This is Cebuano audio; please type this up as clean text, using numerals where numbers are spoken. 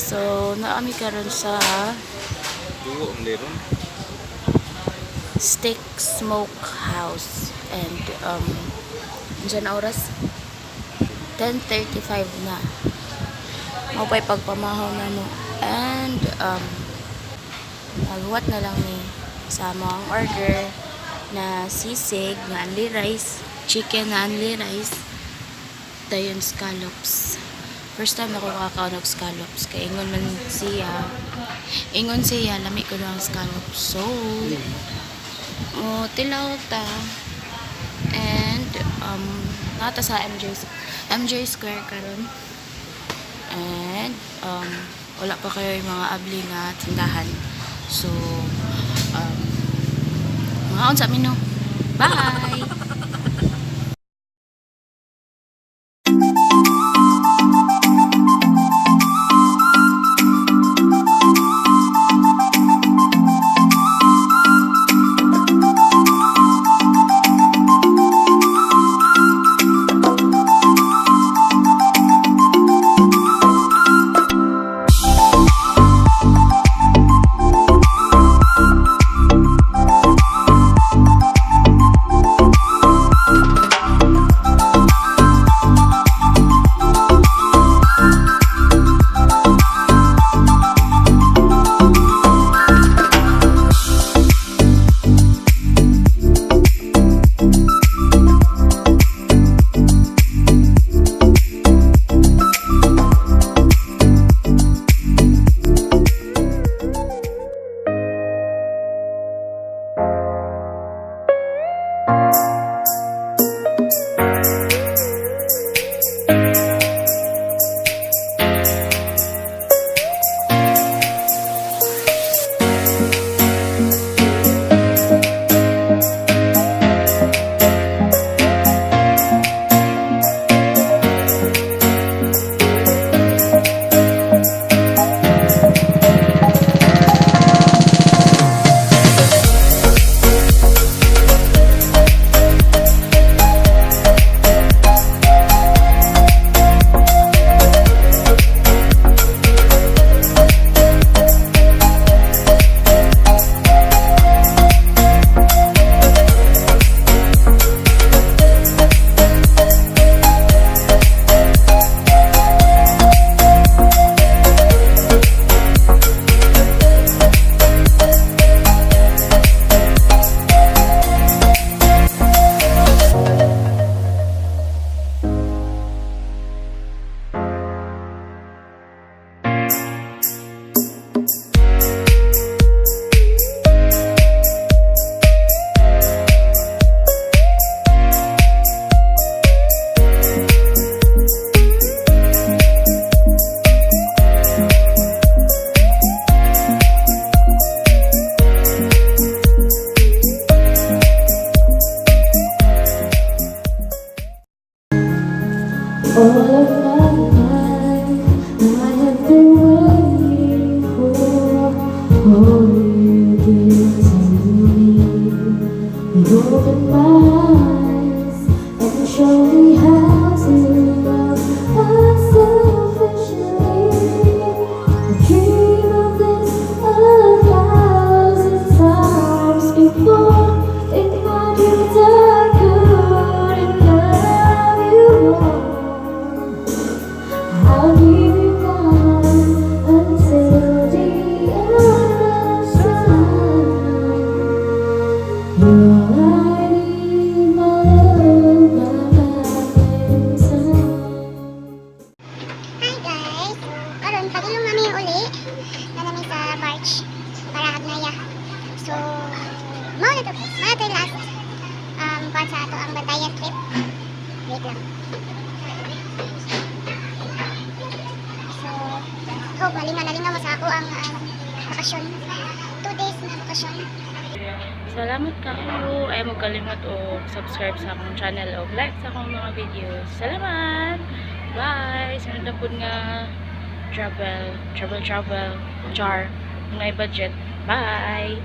So, naa mi karon sa Duo ang liron. Stick Smoke House and unsa na oras? 10:35 na. Mao pa'y pagpamahaw na mo. And maghuwat na lang ni sa among order na sisig nga only rice, chicken na only rice, dayon scallops. First time na ko makakaon og scallops kay ingon siya lami ko ang scallops. So, mo tilaw ta and naa ta sa MJ Square karon and wala pa kayo yung mga abli nga tindahan, so mga sa amin, no. Bye. All of my life, I have been waiting for all you did to me. You opened my eyes and showed me how to love unselfishly. I dream of this a thousand times before. In my dreams, I couldn't love you more. I'll give you my heart until the end of time. You're all I need, my love, my valentine. Hi guys! So, karon pag-ilong namin uli na namin sa barge para Hagnaya. So, mao na to guys. Mao na to yung last kuan sa ato ang Bantayan trip. Wait lang. So, hope malinga-nalinga mo sa ako ang bakasyon. 2 days na bakasyon. Salamat kaayo. Ay mo kalimot og subscribe sa akong channel og like sa akong mga videos. Salamat. Bye. Sunod na pud nga travel, travel, travel, char. Mga budget. Bye.